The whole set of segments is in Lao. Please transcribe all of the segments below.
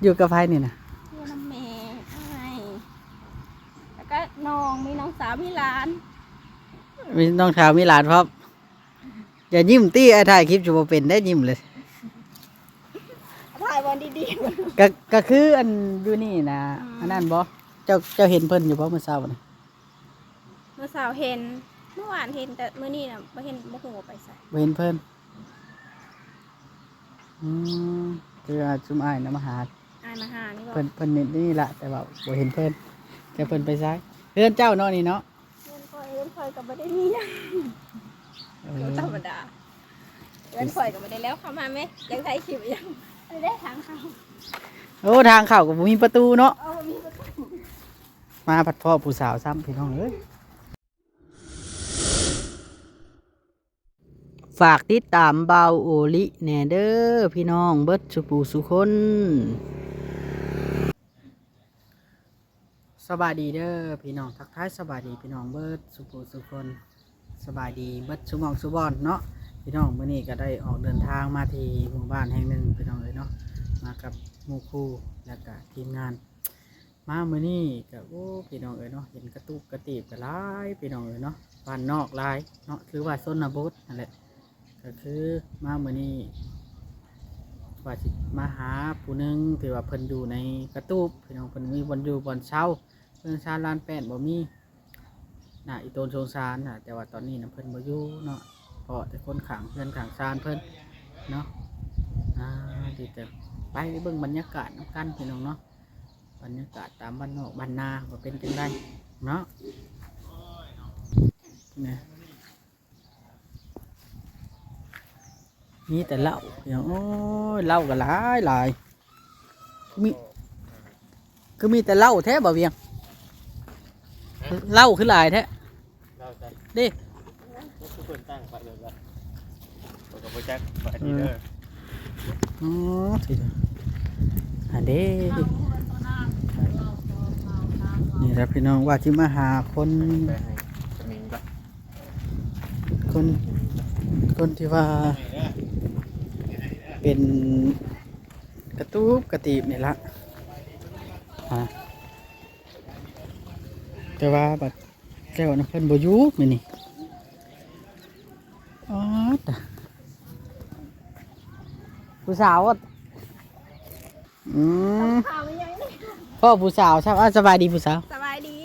ຢູ່ກັບໃຜນີ້ນະ? ຢູ່ນຳແມ່ ອ້າຍ ແລ້ວກໍນ້ອງ ມີນ້ອງສາວ ມີຫຼານ. ມີນ້ອງສາວ ມີຫຼານພ້ອມ. ຢ່າຍິ້ມຕິ ອ້າຍຖ່າຍຄລິບຊິບໍ່ເປັນໄດ໋ ຍິ້ມເລີຍ. ຖ່າຍບ່ອນດີໆ. ກໍ ກໍຄືອັນຢູ່ນີ້ນະ. ອືມ. ອັນນັ້ນບໍ່? ເຈົ້າ ເຈົ້າເຫັນເພິ່ນຢູ່ບໍ່ມື້ເຊົ້ານະ? ມື້ເຊົ້າເຫັນ ມື້ວານເຫັນ ແຕ່ມື້ນີ້ນະບໍ່ເຫັນ ບໍ່ຮູ້ວ່າໄປໃສ. ບໍ່ເຫັນເພິ່ນ. ອືມ ຄືວ່າຊຸມອ້າຍນະມາຫາ. ອ້າຍມາຫານີ້ບໍ່? ເພິ່ນ ເພິ່ນນີ້ ນີ້ລະ ແຕ່ວ່າບໍ່ເຫັນເພິ່ນ. ແຕ່ເພິ່ນໄປໃສ? ເຮືອນເຈົ້າເນາະນີ້ເນາະ? ເຮືອນຂ້ອຍ ເຮືອນຂ້ອຍກໍບໍ່ໄດ້ມີຫຍັງ. ເອີ ກໍທຳມະດາ. ເຮືອນຂ້ອຍກໍບໍ່ໄດ້ແລ້ວ. ເຂົ້າມາແມະ ຢາກຖ່າຍຄລິບຫຍັງ? ໄປໄດ້ທາງເຂົ້າ. ໂອ້ ທາງເຂົ້າກໍບໍ່ມີປະຕູເນາະ. ເອີ ບໍ່ມີປະຕູ. ມາພັດພໍ້ຜູ້ສາວຊ້ຳ ພີ່ນ້ອງເອີຍ. ຝາກຕິດຕາມບ່າວໂອລິແດ່ເດີພີ່ນ້ອງເບິດສູ່ຜູ້ສູ່ຄົນ. ສະບາຍດີເດີພີ່ນ້ອງ ທັກທາຍສະບາຍດີພີ່ນ້ອງເບິດສູ່ຜູ້ສູ່ຄົນ. ສະບາຍດີເບິດສູ່ໝ່ອງສູ່ບ່ອນເນາະພີ່ນ້ອງ. ມື້ນີ້ກໍໄດ້ອອກເດີນທາງມາທີ່ໝູ່ບ້ານແຫ່ງໜຶ່ງພີ່ນ້ອງເອີຍເນາະ ມາກັບໝູ່ຄູ່ ແລ້ວກະທີມງານ. ມາມື້ນີ້ກໍ ໂອ້ ພີ່ນ້ອງເອີຍເນາະ ເຫັນກະຕຸບກະຕີບກໍຫຼາຍພີ່ນ້ອງເອີຍເນາະ ບ້ານນອກຫຼາຍເນາະ ຄືວ່າຊົນນະບົດຫັ້ນແຫຼະ. ກໍຄືມາມື້ນີ້ວ່າຊິມາຫາຜູ້ໜຶ່ງທີ່ວ່າເພິ່ນຢູ່ໃນກະຕູບພີ່ນ້ອງ ເພິ່ນມີບ່ອນຢູ່ບ່ອນເຊົາ ເຮືອນຊານລານແປ້ນບໍ່ມີ ໜ້າອີ່ຕົນສົງສານນະ. ແຕ່ວ່າຕອນນີ້ນະເພິ່ນບໍ່ຢູ່ເນາະ ເພາະແຕ່ຄົນຂ້າງເຮືອນຂ້າງຊານເພິ່ນເນາະ. ອ່າ ດີແຕ່ ໄປເບິ່ງບັນຍາກາດນຳກັນພີ່ນ້ອງເນາະ. ບັນຍາກາດຕາມບ້ານນອກບ້ານນາວ່າເປັນຈັ່ງໃດເນາະ. ນີ້ ມີແຕ່ເຫຼົ້າ ໂອ້ຍ ເຫຼົ້າກໍຫຼາຍຫຼາຍ. ຄືມີ ຄືມີແຕ່ເຫຼົ້າແທ້ ບ່າວວຽງ? ເຫຼົ້າຄືຫຼາຍແທ້? ເຫຼົ້າໃສເດ້? ມັນຄືເພິ່ນຕັ້ງໄວ້ແບບນັ້ນ ຂ້ອຍກໍບໍ່ຈັກວ່າອັນນີ້ເດີ. ອໍ ຊິ ອັນເດ້ ນີ້ລະພີ່ນ້ອງ ວ່າຊິມາຫາຄົນ ໄປໃຫ້ສະມິງກ່ອນ ຄົນ ຄົນທີ່ວ່າເປັນກະຕູບກະຕີບນີ້ລະ ອ່າ ແຕ່ວ່າບັດ ແລ້ວນະ ເພິ່ນບໍ່ຢູ່ມື້ນີ້. ອໍ ຕາ ຜູ້ສາວ ອືມ ພໍ້ຜູ້ສາວຊ້ຳ. ອ້າວ ສະບາຍດີຜູ້ສາວ. ສະບາຍດີ.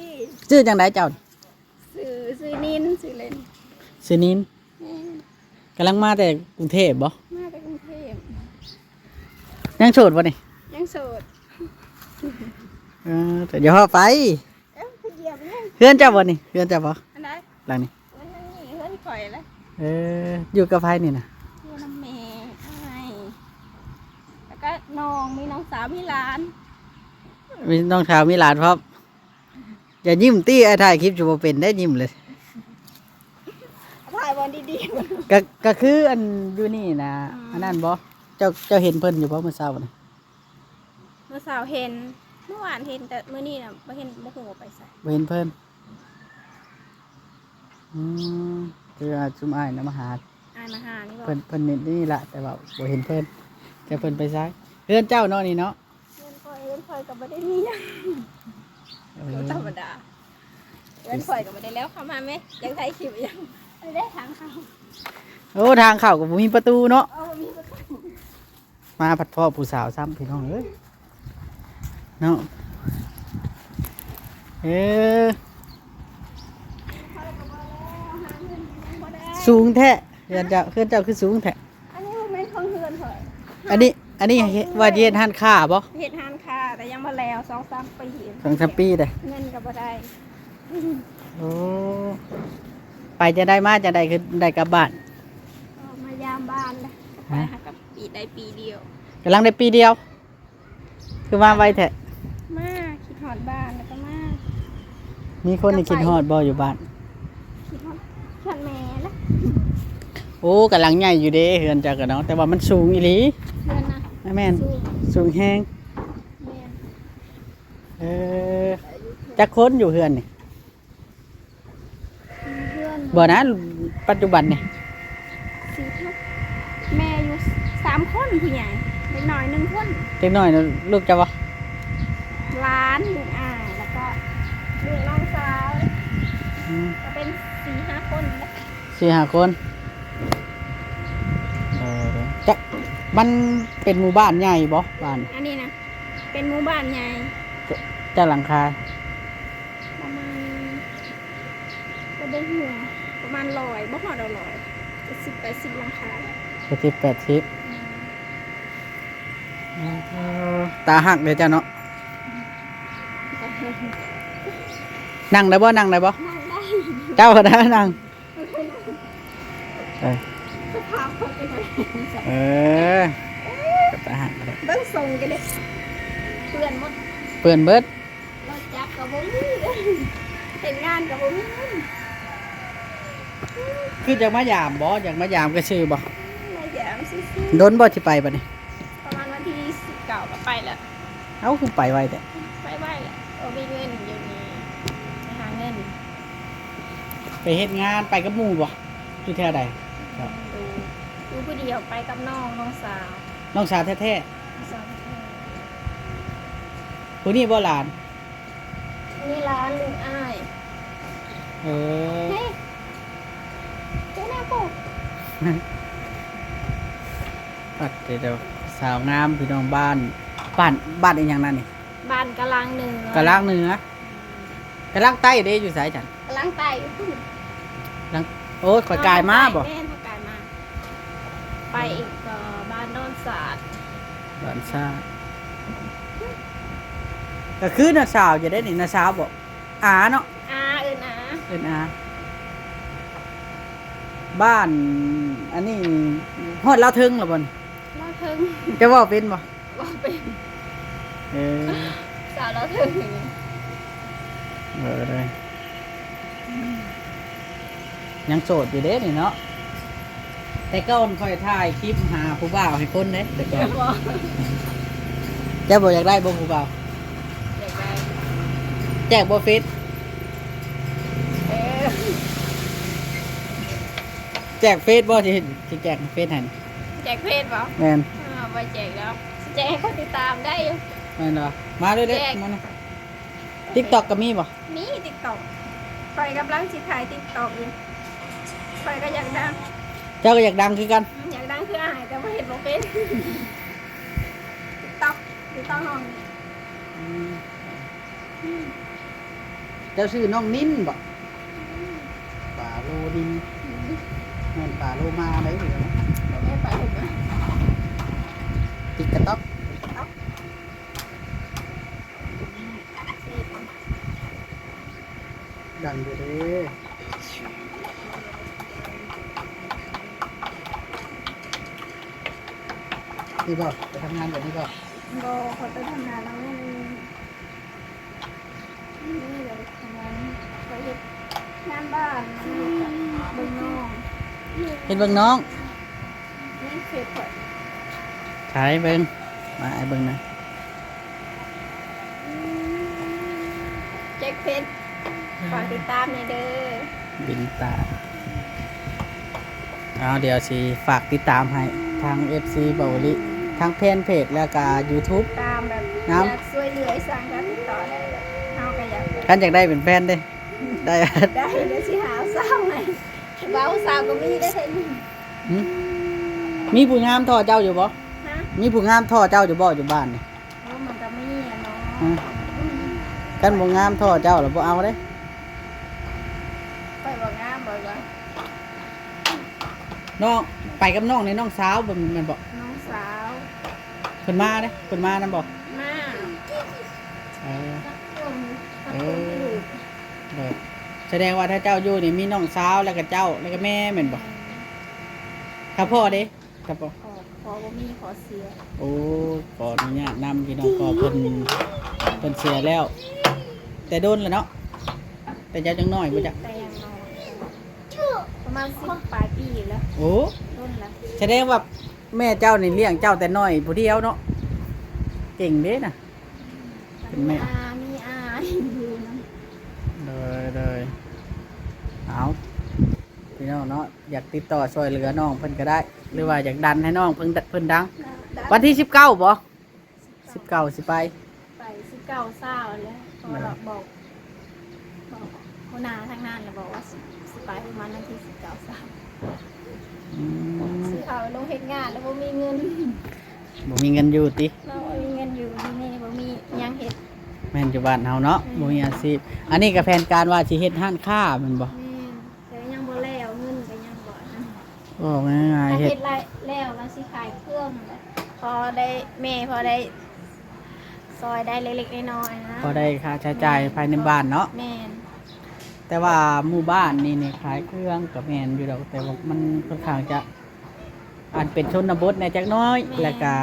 ຊື່ຈັ່ງໃດເຈົ້າ? ຊື່ ຊື່ນິນ ຊື່ເລ່ນ ຊື່ນິນ. ແມ່ນ. ກຳລັງມາແຕ່ກຸງເທບບໍ່? ມາແຕ່ກຸງເທບ. ຍັງໂສດບໍ່ນີ້? ຍັງໂສດ. ເອີ ແຕ່ດຽວເຮົາໄປ. ເອີ ໄປຢ້ຽມແມ່. ເຮືອນເຈົ້າບໍ່ນີ້? ເຮືອນເຈົ້າບໍ່? ອັນໃດ? ຫຼັງນີ້. ໂອ້ຍ ເຮືອນຂ້ອຍແຫຼະ. ເອີ ຢູ່ກັບໃຜນີ້ນະ? ຢູ່ນຳແມ່ ອ້າຍ ແລ້ວກໍນ້ອງ ມີນ້ອງສາວ ມີຫຼານ. ມີນ້ອງສາວ ມີຫຼານພ້ອມ. ຢ່າຍິ້ມຕິ ອ້າຍຖ່າຍຄລິບຊິບໍ່ເປັນໄດ໋ ຍິ້ມເລີຍ. ຖ່າຍບ່ອນດີໆ. ກະ ກະຄືອັນຢູ່ນີ້ນະ. ອືມ. ອັນນັ້ນບໍ່? ເຈົ້າ ເຈົ້າເຫັນເພິ່ນຢູ່ບໍ່ມື້ເຊົ້ານະ? ມື້ເຊົ້າເຫັນ ມື້ວານເຫັນ ແຕ່ມື້ນີ້ນະບໍ່ເຫັນ ບໍ່ຮູ້ວ່າໄປໃສ. ບໍ່ເຫັນເພິ່ນ. ອືມ ຄືວ່າຊຸມອ້າຍນະມາຫາ. ອ້າຍມາຫານີ້ບໍ່? ເພິ່ນ ເພິ່ນນີ້ລະ ແຕ່ວ່າບໍ່ເຫັນເພິ່ນ. ແຕ່ເພິ່ນໄປໃສ? ເຮືອນເຈົ້າເນາະນີ້ເນາະ? ເຮືອນຂ້ອຍ ເຮືອນຂ້ອຍກໍບໍ່ໄດ້ມີຫຍັງ. ເອີ ກໍທຳມະດາ. ເຮືອນຂ້ອຍກໍບໍ່ໄດ້ແລ້ວ. ເຂົ້າມາແມະ ຢາກຖ່າຍຄລິບຫຍັງ? ໄປໄດ້ທາງເຂົ້າ. ໂອ້ ທາງເຂົ້າກໍບໍ່ມີປະຕູເນາະ. ເອີ ບໍ່ມີປະຕູ. ມາພັດພໍ້ຜູ້ສາວຊ້ຳ ພີ່ນ້ອງເອີຍເນາະ. ເອີ ສູງແທ້ ເຮືອນເຈົ້າ ເຮືອນເຈົ້າຄືສູງແທ້. ອັນນີ້ບໍ່ແມ່ນຂອງເຮືອນຂ້ອຍ. ອັນນີ້ ອັນນີ້ວ່າຊິເຮັດຮ້ານຄ້າບໍ່? ເຮັດຮ້ານຄ້າ ແຕ່ຍັງບໍ່ແລ້ວ ສອງສາມປີ. ສອງສາມປີເດ້. ເງິນກໍບໍ່ໄດ້. ໂອ້ ໄປຈັ່ງໃດ ມາຈັ່ງໃດ ຄືໄດ້ກັບບ້ານ? ກໍມາຢາມບ້ານແຫຼະ. ໄປຫາກັບປີ ໄດ້ປີດຽວ. ກຳລັງໄດ້ປີດຽວ ຄືມາໄວແທ້? ມາຄິດຮອດບ້ານແລ້ວກໍມາ. ມີຄົນທີ່ຄິດຮອດບໍ່ຢູ່ບ້ານ? ຄິດຮອດ ຄິດຮອດແມ່ແຫຼະ. ໂອ້ ກຳລັງໃຫຍ່ຢູ່ເດ້ເຮືອນເຈົ້າກໍເນາະ ແຕ່ວ່າມັນສູງອີ່ຫຼີ. ເຮືອນນະ? ແມ່ນ ສູງ ສູງແຮງ. ແມ່ນ. ເອີ ຈັກຄົນຢູ່ເຮືອນນີ້? ເຮືອນ ບໍ່ນະ ປັດຈຸບັນນີ້ ສີ່ຄົນ. ແມ່ຢູ່ສາມຄົນ ຜູ້ໃຫຍ່ ແລ້ ເດັກນ້ອຍໜຶ່ງຄົນ. ເດັກນ້ອຍນະ ລູກເຈົ້າບໍ່? ຫຼານ ລູກອ້າຍ ແລ້ວກໍລູກນ້ອງສາວ. ອືມ ກໍເປັນສີ່ຫ້າຄົນ. ສີ່ຫ້າຄົນ. ເອີ ຈັກ ມັນເປັນໝູ່ບ້ານໃຫຍ່ບໍ່ ບ້ານ? ອັນນີ້ນະ ເປັນໝູ່ບ້ານໃຫຍ່. ຈ- ຈັກຫຼັງຄາ? ປະມານ ກໍບໍ່ຮູ້ ປະມານຮ້ອຍ ບໍ່ຮອດດອກ ຮ້ອຍ ເຈັດສິບ ແປດສິບຫຼັງຄາ. ເຈັດສິບ ແປດສິບ. ອືມ ເອີ ຕາຮັກເດ້ເຈົ້າເນາະ. ນັ່ງໄດ້ບໍ່? ນັ່ງໄດ້ບໍ່? ນັ່ງໄດ້. ເຈົ້າກໍໄດ້ນັ່ງ. ເອີ ສະພາບເຂົາເປັນຈັ່ງໃດ? ເອີ ກໍຕາຮັກເດ້. ເບິ່ງຊົງກັນເດ້ ເປື້ອນໝົດ ເປື້ອນເບິດ. ລົດຈັກກໍບໍ່ມີເດ້ ເຮັດງານກໍບໍ່ມີເງິນ. ຄືຢາກມາຢາມບໍ່? ຢາກມາຢາມຊື່ໆບໍ່? ມາຢາມຊື່ໆ. ດົນບໍ່ຊິໄປບັດນີ້? ປະມານວັນທີສິບເກົ້າກໍໄປແລ້ວ. ເອົ້າ ຄືໄປໄວແທ້? ໄປໄວແຫຼະ ບໍ່ມີເງິນຢູ່ນີ້ ໄປຫາເງິນ. ໄປເຮັດງານ ໄປກັບໝູ່ບໍ່? ຢູ່ແຖວໃດ? ຢູ່ ຢູ່ຜູ້ດຽວ ໄປກັບນ້ອງ ນ້ອງສາວ. ນ້ອງສາວແທ້ໆ? ນ້ອງສາວແທ້ໆ. ຜູ້ນີ້ບໍ່ຫຼານ? ອັນນີ້ຫຼານລູກອ້າຍ. ເອີ ເຮີ້ຍ ເຈົ້າແນວໂກ ປັດເດໂດ ສາວງາມ ພີ່ນ້ອງ. ບ້ານ ບ້ານ ບ້ານອີ່ຫຍັງນັ້ນນີ້? ບ້ານກະລາງເໜືອ. ກະລາງເໜືອ. ອືມ ກະລາງໃຕ້ເດ້ ຢູ່ໃສຊັ້ນ? ກະລາງໃຕ້ຢູ່ພຸ້ນ. ລາງ ໂອ້ ຂ້ອຍກາຍມາບໍ່? ແມ່ນ ຂ້ອຍກາຍມາ. ໄປອີກກໍບ້ານດອນສາດ. ດອນສາດ ກໍຄືນ້າສາວຢູ່ເດ້ນີ້ ນ້າສາວບໍ່? ອາເນາະ ອາ ເອີ້ນອາ ເອີ້ນອາ. ບ້ານອັນນີ້ຮອດລາວເທິງແລ້ວບໍ່ນີ້? ລາວເທິງ. ເຈົ້າເວົ້າເປັນບໍ່? ເວົ້າເປັນ. ເອີ ສາວລາວເທິງ. ເອີ ເດີ ອືມ ຍັງໂສດຢູ່ເດ້ນີ້ເນາະ. ແຕ່ກ່ອນຂ້ອຍຖ່າຍຄລິບຫາຜູ້ບ່າວໃຫ້ຄົນເດ້ ແຕ່ກ່ອນ. ບໍ່ ເຈົ້າບໍ່ຢາກໄດ້ບໍ່ຜູ້ບ່າວ? ຢາກໄດ້. ແຈກບໍ່ເຟສ? ເອີ ແຈກເຟສບໍ່? ຊິ ຊິແຈກເຟສໃຫ້. ແຈກເຟສບໍ່? ແມ່ນ. ເອີ ບໍ່ແຈກດອກ ຊິແຈກໃຫ້ຄົນຕິດຕາມໄດ້ຢູ່. ແມ່ນບໍ່? ມາເລີຍເດ້ ມານະ. ຕິກຕັອກກໍມີບໍ່? ມີຕິກຕັອກ ຂ້ອຍກຳລັງຊິຖ່າຍຕິກຕັອກຢູ່. ຂ້ອຍກໍຢາກດັງ. ເຈົ້າກໍຢາກດັງຄືກັນ? ອືມ ຢາກດັງຄືອ້າຍ ແຕ່ວ່າເຮັດບໍ່ເປັນ. ຕິກຕັອກ ຕິກຕັອກນ້ອງ. ອືມ ເຈົ້າຊື່ນ້ອງນິນບໍ່? ອືມ ປາໂລນິນ. ອືມ ແມ່ນປາໂລມາໄດ໋. ບໍ່ແມ່ນປາໂລມາ. ຕິກຕັອກ ຕິກຕັອກ. ດັງຢູ່ເດ້. ນີ້ບໍ່? ໄປທຳງານແບບນີ້ບໍ່? ບໍ່ ຂ້ອຍໄປທຳງານນຳແມ່ນ ນີ້ແຫຼະ ທຳງານ ຂ້ອຍເຮັດງານບ້ານ ເບິ່ງນ້ອງ ເຮັດເບິ່ງນ້ອງ. ນີ້ເຟສຂ້ອຍ. ໃສເບິ່ງ ມາໃຫ້ເບິ່ງນະ. ອືມ ເຈັກເຟສ ຝາກຕິດຕາມແດ່ເດີ ບິນຕາ. ເອົາ ດຽວຊິຝາກຕິດຕາມໃຫ້ທາງເອັຟຊີບ່າວລິ ທາງແຟນເພຈ ແລ້ວກະຢູທູບ ຕາມແບບ ນຳ ຢາກຊ່ວຍເຫຼືອອີ່ຫຍັງກໍຕິດຕໍ່ໄດ້ ເຮົາກໍຢາກ ຄັນຢາກໄດ້ເປັນແຟນເດ້ ໄດ້ ໄດ້ ດຽວຊິຫາສາວໃຫ້. ເວົ້າສາວກໍມີໄດ້ແທ້ນີ້. ຫຶ? ມີຜູ້ງາມທໍ່ເຈົ້າຢູ່ບໍ່? ຮະ? ມີຜູ້ງາມທໍ່ເຈົ້າຢູ່ບໍ່ ຢູ່ບ້ານນີ້? ໂອ້ ມັນກໍມີແຫຼະເນາະ. ຮະ? ຄັນບໍ່ງາມທໍ່ເຈົ້າລະບໍ່ເອົາເດ້. ຂ້ອຍບໍ່ງາມບໍ່ລະ? ນ້ອງ ໄປກັບນ້ອງນີ້ ນ້ອງສາວບໍ່ ແມ່ນບໍ່? ນ້ອງສາວ. ເພິ່ນມາເດ້ ເພິ່ນມານຳບໍ່? ມາ. ເອີ ເອີ ໂດຍ ສະແດງວ່າຖ້າເຈົ້າຢູ່ນີ້ມີນ້ອງສາວ ແລ້ວກໍເຈົ້າ ແລ້ວກໍແມ່ແມ່ນບໍ່? ແມ່ນ. ຖ້າພໍ່ເດ້? ຖ້າພໍ່ ພໍ່ ພໍ່ບໍ່ມີ ພໍ່ເສຍ. ໂອ້ ຂໍອະນຸຍາດນຳພີ່ນ້ອງ ພໍ່ເພິ່ນ ເພິ່ນເສຍແລ້ວ ແຕ່ດົນແລ້ວເນາະ. ແຕ່ເຈົ້າຍັງນ້ອຍບໍ່ຈັກ? ແຕ່ຍັງນ້ອຍ ປະມານສິບປາຍປີແລ້ວ. ໂອ້ ດົນແລ້ວ. ສະແດງວ່າແມ່ເຈົ້ານີ້ລ້ຽງເຈົ້າແຕ່ນ້ອຍຜູ້ດຽວເນາະ ເກັ່ງເດ້ນະ. ເປັນແມ່ ມີອາ ມີອາຢູ່ນຳ. ໂດຍ ໂດຍ ເອົາ ພີ່ນ້ອງເນາະ ຢາກຕິດຕໍ່ຊ່ວຍເຫຼືອນ້ອງເພິ່ນກໍໄດ້ ຫຼືວ່າຢາກດັນໃຫ້ນ້ອງເພິ່ນ ເພິ່ນດັງ ໄດ້ ວັນທີສິບເກົ້າບໍ່? ສິບເກົ້າຊິໄປ ໄປສິບເກົ້າ ຊາວແລ້ວ ເພາະວ່າບອກ ບອກຫົວໜ້າທາງນັ້ນແລ້ວ ບອກວ່າຊິ ຊິໄປປະມານວັນທີສິບເກົ້າ ຊາວ ອືມ ຊິເຂົ້າລົງເຮັດງານແລ້ວບໍ່ມີເງິນ ບໍ່ມີເງິນຢູ່ຕິ ເນາະ ບໍ່ມີເງິນຢູ່ທີ່ນີ້ ບໍ່ມີຫຍັງເຮັດ ແມ່ນຢູ່ບ້ານເຮົາເນາະ ອືມ ບໍ່ມີອາຊີບ ອັນນີ້ກໍແຜນການວ່າຊິເຮັດຮ້ານຄ້າແມ່ນບໍ່? ແມ່ນ ແຕ່ຍັງບໍ່ແລ້ວ ເງິນກໍຍັງບໍ່ອັນນັ້ນ ເວົ້າງ່າຍໆ ຖ້າເຮັດ ເຮັດແລ້ວ ແລ້ວກໍຊິຂາຍເຄື່ອງແຫຼະ ພໍໄດ້ ແມ່ພໍໄດ້ຊ່ອຍໄດ້ເລັກໆນ້ອຍໆນະ ພໍໄດ້ຄ່າໃຊ້ຈ່າຍ ແມ່ນ ພາຍໃນບ້ານເນາະ ແມ່ນ ແຕ່ວ່າໝູ່ບ້ານນີ້ນີ້ຂາຍເຄື່ອງກໍແມ່ນຢູ່ດອກ ແຕ່ວ່າມັນຄ່ອນຂ້າງຈະ ອັນເປັນຊົນນະບົດແດ່ຈັກໜ້ອຍ ແມ່ນ ແລ້ວກໍ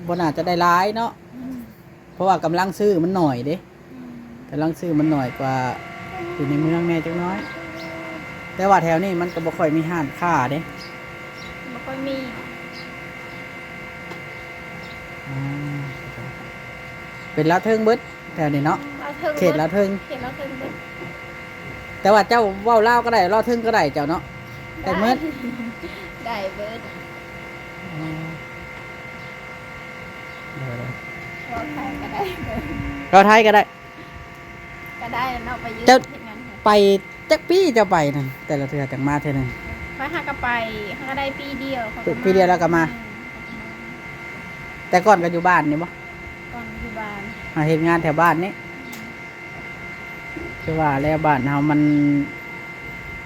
ບໍ່ໜ້າຈະໄດ້ຫຼາຍເນາະ ອືມ ເພາະວ່າກຳລັງຊື້ມັນໜ້ອຍເດ້ ອືມ ກຳລັງຊື້ມັນໜ້ອຍກວ່າຢູ່ໃນເມືອງແດ່ຈັກໜ້ອຍ ແຕ່ວ່າແຖວນີ້ມັນກໍບໍ່ຄ່ອຍມີຮ້ານຄ້າເດ້ ບໍ່ຄ່ອຍມີ ອືມ ເປັນລາວເທິງເບິດແຖວນີ້ເນາະ ລາວເທິງ ເຂດລາວເທິງ ເຂດລາວເທິງເບິດ ແຕ່ວ່າເຈົ້າເວົ້າລາວກໍໄດ້ ລາວເທິງກໍໄດ້ເຈົ້າເນາະ ໄດ້ເບິດ ໄດ້ເບິດ ອືມ ເວົ້າໄທກໍໄດ້ ເວົ້າໄທກໍໄດ້ ກໍໄດ້ເນາະ ໄປຢູ່ ເຈົ້າ ເຮັດງານ ໄປຈັກປີເຈົ້າໄປນັ້ນ ແຕ່ລະເທື່ອຈັ່ງມາເທື່ອໜຶ່ງ? ຂ້ອຍຫາກໍໄປ ຫາກໍໄດ້ປີດຽວ ຂ້ອຍກໍມາ ປີດຽວແລ້ວກໍມາ ອືມ ແຕ່ກ່ອນກໍຢູ່ບ້ານນີ້ບໍ່? ກ່ອນຢູ່ບ້ານ ຫາເຮັດງານແຖວບ້ານນີ້ ອືມ ຄືວ່າແລ້ວ ບ້ານເຮົາມັນ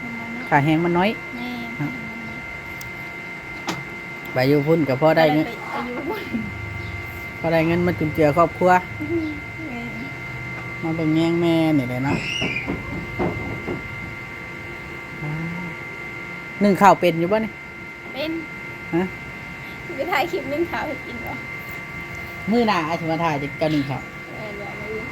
ມັນນ້ອຍເນາະ ຄ່າແຮງມັນໜ້ອຍ ແມ່ນ ເນາະ ຄ່າແຮງມັນໜ້ອຍ ໄປຢູ່ພຸ້ນກໍພໍໄດ້ເງິນ ໄປ ໄປຢູ່ພຸ້ນ ພໍໄດ້ເງິນມາຈຸນເຈືອຄອບຄົວ ແມ່ນ ມາເບິ່ງແຍງແມ່ນີ້ແຫຼະເນາະ ໜຶ້ງເຂົ້າເປັນຢູ່ບໍ່ນີ້? ເປັນ ຮະ? ຊິໄປຖ່າຍຄລິບໜຶ້ງເຂົ້າໃຫ້ກິນບໍ່? ມື້ໜ້າອ້າຍຊິມາຖ່າຍເຈົ້າໜຶ້ງເຂົ້າ ແມ່ນບໍ່? ມື້ອື່ນ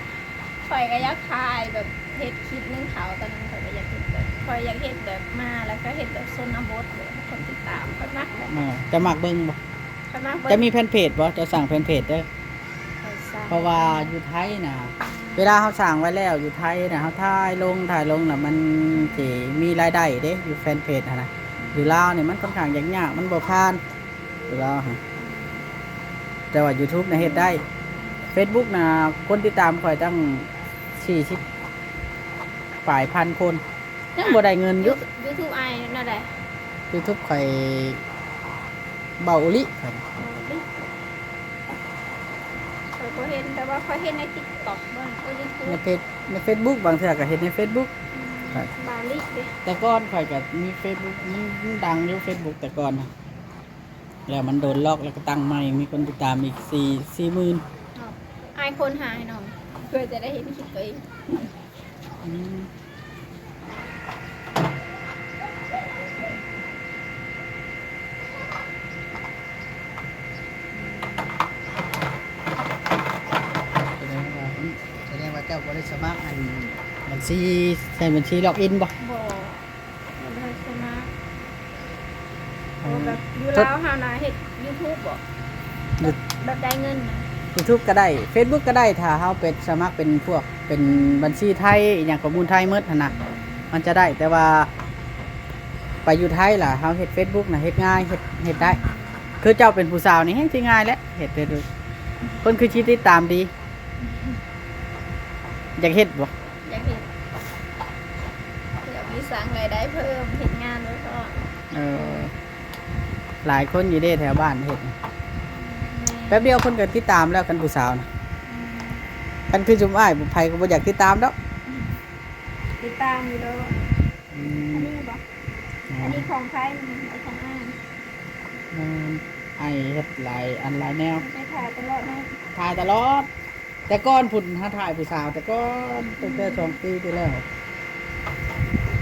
ຂ້ອຍກໍຢາກຖ່າຍແບບເຮັດຄລິບໜຶ້ງເຂົ້າ ຕອນນັ້ນຂ້ອຍກໍຢາກເຮັດແບບ ຂ້ອຍຢາກເຮັດແບບມາ ແລ້ວກໍເຮັດແບບຊົນນະບົດ ແບບຄົນຕິດຕາມ ຂ້ອຍມັກແບບ ເອີ ເຈົ້າມັກເບິ່ງບໍ່? ຂ້ອຍມັກເບິ່ງ ເຈົ້າມີແຟນເພຈບໍ່? ເຈົ້າສ້າງແຟນເພຈເດີ ຂ້ອຍສ້າງ ເພາະວ່າຢູ່ໄທນະ ເວລາເຮົາສ້າງໄວ້ແລ້ວຢູ່ໄທນະ ເຮົາຖ່າຍລົງ ຖ່າຍລົງນະ ມັນຊິມີລາຍໄດ້ເດ້ ຢູ່ແຟນເພຈຫັ້ນນະ ຢູ່ລາວນີ້ມັນຄ່ອນຂ້າງຍາກໆ ມັນບໍ່ຜ່ານ ຢູ່ລາວຫັ້ນ ແຕ່ວ່າຢູທູບນະເຮັດໄດ້ ເຟສບຸກນະ ຄົນຕິດຕາມຂ້ອຍຕັ້ງສີ່ສິບປາຍພັນຄົນ ຍັງບໍ່ໄດ້ເງິນຢູ່ ຢູທູບອ້າຍແນວໃດ? ຢູທູບຂ້ອຍ ເບົາໂອລິ ຂ້ອຍ ເບົາໂອລິ ຂ້ອຍບໍ່ເຫັນ ແຕ່ວ່າຂ້ອຍເຫັນໃນຕິກຕັອກ ເບິ່ງ ໂອ້ ຢູທູບ ໃນເຟສ ໃນເຟສບຸກ ບາງເທື່ອກໍເຫັນໃນເຟສບຸກ ອືມ ເບົາໂອລິເດ້ ແຕ່ກ່ອນຂ້ອຍກໍມີເຟສບຸກ ມັນ ມັນດັງຢູ່ເຟສບຸກແຕ່ກ່ອນນະ ແລ້ວມັນໂດນລັອກ ແລ້ວກໍຕັ້ງໃໝ່ ມີຄົນຕິດຕາມອີກສີ່ ສີ່ໝື່ນ ອ້າຍຄົ້ນຫາໃຫ້ໜ່ອຍ ເພື່ອຈະໄດ້ເຫັນຄລິບຕົວເອງ ອືມ ສະແດງວ່າ ສະແດງວ່າເຈົ້າບໍ່ໄດ້ສະໝັກອັນບັນຊີ ໃຊ້ບັນຊີລັອກອິນບໍ່? ບໍ່ ບໍ່ໄດ້ສະໝັກ ເອີ ແບບຢູ່ລາວເຮົານະເຮັດຢູທູບບໍ່? ແບບ ແບບໄດ້ເງິນນະ ຢູທູບກໍໄດ້ ເຟສບຸກກໍໄດ້ ຖ້າເຮົາໄປສະໝັກເປັນພວກ ເປັນບັນຊີໄທ ອີ່ຫຍັງ ຂໍ້ມູນໄທໝົດຫັ້ນນະ ມັນຈະໄດ້ ແຕ່ວ່າໄປຢູ່ໄທລະ ເຮົາເຮັດເຟສບຸກນະ ເຮັດງ່າຍ ເຮັດ ເຮັດໄດ້ ຄືເຈົ້າເປັນຜູ້ສາວນີ້ແຮ່ງຊິງ່າຍແຫຼະ ເຮັດ ເຮັດ ຄົນຄືຊິຕິດຕາມດີ ຢາກເຮັດບໍ່? ຢາກເຮັດ ເພື່ອມີສ້າງລາຍໄດ້ເພີ່ມ ເຮັດງານໄວ້ພ້ອມ ເອີ ຫຼາຍຄົນຢູ່ເດ້ແຖວບ້ານເຮັດ ແມ່ນ ແປັບດຽວເພິ່ນກໍຕິດຕາມແລ້ວ ຄັນຜູ້ສາວນະ ອືມ ຄັນຄືຊຸມອ້າຍ ໃຜກໍບໍ່ຢາກຕິດຕາມດອກ ອືມ ຕິດຕາມຢູ່ດອກ ອືມ ອັນນີ້ບໍ່? ແມ່ນ ອັນນີ້ຂອງໃຜ? ອັນນີ້ຂອງອ້າຍ ແມ່ນ ອ້າຍເຮັດຫຼາຍອັນຫຼາຍແນວ ໄປຖ່າຍຕະຫຼອດເນາະ ຖ່າຍຕະຫຼອດ ແຕ່ກ່ອນພຸ້ນ ຫາຖ່າຍຜູ້ສາວ ແຕ່ກ່ອນ ຕັ້ງແຕ່ສອງປີທີ່ແລ້ວ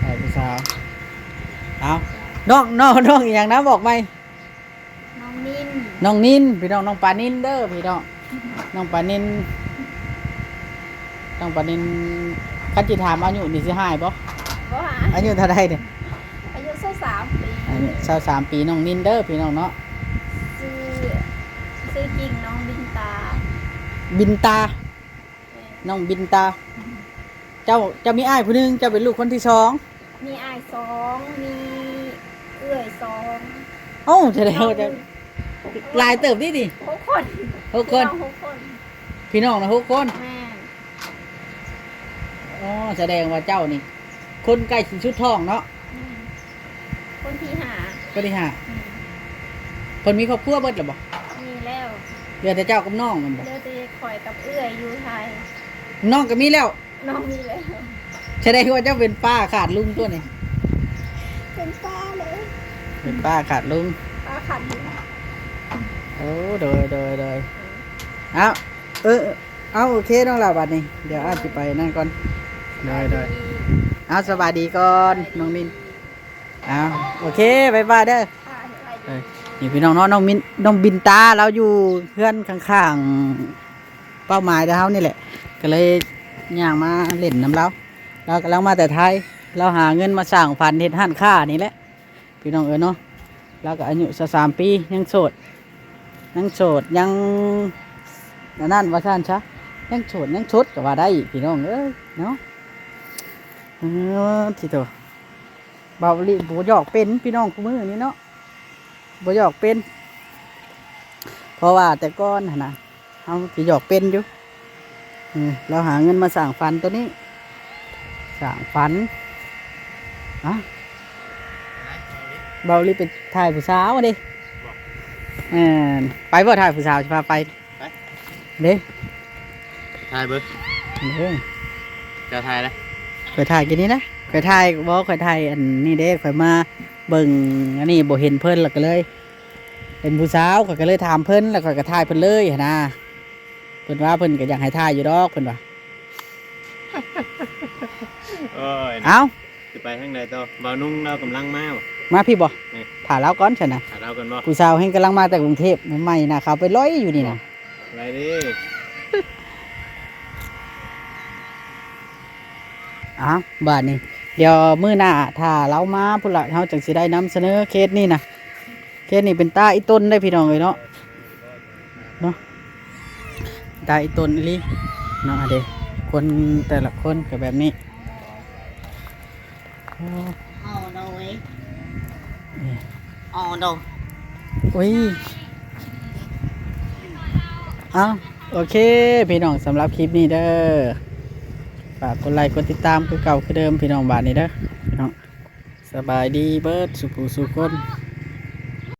ຖ່າຍຜູ້ສາວ ເອົາ ນ້ອງ ນ້ອງ ນ້ອງອີ່ຫຍັງນະ ບອກໃໝ່ ນ້ອງນິນ ນ້ອງນິນ ພີ່ນ້ອງ ນ້ອງປານິນເດີພີ່ນ້ອງ ນ້ອງປານິນ ນ້ອງປານິນ ຄັນຊິຖາມອາຍຸນີ້ຊິຮ້າຍບໍ່? ບໍ່ຮ້າຍ ອາຍຸເທົ່າໃດນີ້? ອາຍຸຊາວສາມປີ ອາຍຸຊາວສາມປີ ນ້ອງນິນເດີພີ່ນ້ອງເນາະ ຊື່ ຊື່ຈິງ ນ້ອງບິນຕາ ບິນຕາ ແມ່ນ ນ້ອງບິນຕາ ເຈົ້າ ເຈົ້າມີອ້າຍຜູ້ໜຶ່ງ ເຈົ້າເປັນລູກຄົນທີສອງ ມີອ້າຍສອງ ມີເອື້ອຍສອງ ເອົ້າ ສະແດງວ່າເຈົ້າ ຫຼາຍເຕີບຕິນີ້ ຫົກຄົນ ຫົກຄົນ ພີ່ນ້ອງຫົກຄົນ ພີ່ນ້ອງນະຫົກຄົນ ແມ່ນ ອໍ ສະແດງວ່າເຈົ້ານີ້ ຄົນໃກ້ຊິສຸດທ້ອງເນາະ ແມ່ນ ຄົນທີຫ້າ ຄົນທີຫ້າ ແມ່ນ ເພິ່ນມີຄອບຄົວເບິດແລ້ວບໍ່? ມີແລ້ວ ເຫຼືອແຕ່ເຈົ້າກັບນ້ອງແມ່ນບໍ່? ເຫຼືອແຕ່ຂ້ອຍກັບເອື້ອຍຢູ່ໄທ ນ້ອງກໍມີແລ້ວ ນ້ອງມີແລ້ວ ສະແດງວ່າເຈົ້າເປັນປ້າຂາດລຸງຕົວນີ້ ເປັນປ້າເລີຍ ເປັນປ້າຂາດລຸງ ປ້າຂາດລຸງ ໂອ້ ໂດຍ ໂດຍ ໂດຍ ເອີ ເອົ້າ ເອີ ເອົ້າ ໂອເຄ ນ້ອງຫຼ້າ ບັດນີ້ ດຽວອ້າຍຊິໄປນັ້ນກ່ອນ ໂດຍ ໂດຍ ເອົ້າ ສະບາຍດີກ່ອນ ນ້ອງມິນ ເອົ້າ ໂອເຄ ບາຍບາຍເດີ ອ່າ ສະບາຍດີ ເອີ ນີ້ພີ່ນ້ອງເນາະ ນ້ອງມິນ ນ້ອງບິນຕາ ລາວຢູ່ເຮືອນຂ້າງໆ ເປົ້າໝາຍແຕ່ເຮົານີ້ແຫຼະ ກໍເລີຍຍ່າງມາຫຼິ້ນນຳລາວ ລາວກຳລັງມາແຕ່ໄທ ລາວຫາເງິນມາສ້າງຝັນເຮັດຮ້ານຄ້ານີ້ແຫຼະ ພີ່ນ້ອງເອີຍເນາະ ລາວກໍອາຍຸຊາວສາມປີ ຍັງໂສດ ຍັງໂສດ ຍັງ ອັນນັ້ນວ່າຊັ້ນຊະ ຍັງໂສດ ຍັງສົດກໍວ່າໄດ້ ພີ່ນ້ອງເອີຍເນາະ ເອີ ທິໂຕ ເບົາອີ່ຫຼີ ບໍ່ຢອກເປັນ ພີ່ນ້ອງ ຄູ່ມື້ນີ້ເນາະ ບໍ່ຢອກເປັນ ເພາະວ່າແຕ່ກ່ອນຫັ້ນນະ ເຮົາຊິຢອກເປັນຢູ່ ເອີ ລາວຫາເງິນມາສ້າງຝັນໂຕນີ້ ສ້າງຝັນ ອະ ເບົາອີ່ຫຼີໄປຖ່າຍຜູ້ສາວເດ້ ແມ່ນ ໄປບໍ່ ຖ່າຍຜູ້ສາວ ຊິພາໄປ ໄປ ເດ້ ຖ່າຍເບິ່ງ ເດ້ ເຈົ້າຖ່າຍລະ ຂ້ອຍຖ່າຍກິນນີ້ນະ ຂ້ອຍຖ່າຍ ບໍ່ ຂ້ອຍຖ່າຍອັນນີ້ເດ້ ຂ້ອຍມາເບິ່ງອັນນີ້ ບໍ່ເຫັນເພິ່ນ ແລ້ວກໍເລີຍ ເຫັນຜູ້ສາວ ຂ້ອຍກໍເລີຍຖາມເພິ່ນ ແລ້ວຂ້ອຍກໍຖ່າຍເພິ່ນເລີຍຫັ້ນນະ ເພິ່ນວ່າເພິ່ນກໍຢາກໃຫ້ຖ່າຍຢູ່ດອກ ເພິ່ນວ່າ ໂອ້ຍ ເອົ້າ ຊິໄປທາງໃດຕໍ່? ບ່າວນຸ່ງລາວກຳລັງມາບໍ່? ມາພີ້ບໍ່? ນີ້ ຖ້າລາວກ່ອນຊັ້ນນະ ຖ້າລາວກ່ອນບໍ່? ຜູ້ສາວແຮ່ງກຳລັງມາແຕ່ກຸງເທບໃໝ່ນະ ເຂົາໄປລອຍຢູ່ນີ້ນະ ໄປເດ້ ເອົ້າ ບາດນີ້ ດຽວມື້ໜ້າຖ້າລາວມາພຸ້ນລະ ເຮົາຈັ່ງຊິໄດ້ນຳສະເໜີເຄສນີ້ນະ ເຄສນີ້ເປັນຕາອີ່ຕົນເດ້ພີ່ນ້ອງເອີຍເນາະ ເນາະ ຕາອີ່ຕົນອີ່ຫຼີເນາະ ອັນເດ ຄົນແຕ່ລະຄົນກໍແບບນີ້ ໂອ້ ອໍໂດຍ ນີ້ ອໍໂດຍ ໂອ້ຍ ເອົ້າ ໂອເຄ ພີ່ນ້ອງ ສຳລັບຄລິບນີ້ເດີ ຝາກກົດໄລກົດຕິດຕາມຄືເກົ່າຄືເດີມ ພີ່ນ້ອງ ບາດນີ້ເດີ ເນາະ ສະບາຍດີເບິດສູ່ຜູ້ສູ່ຄົນ.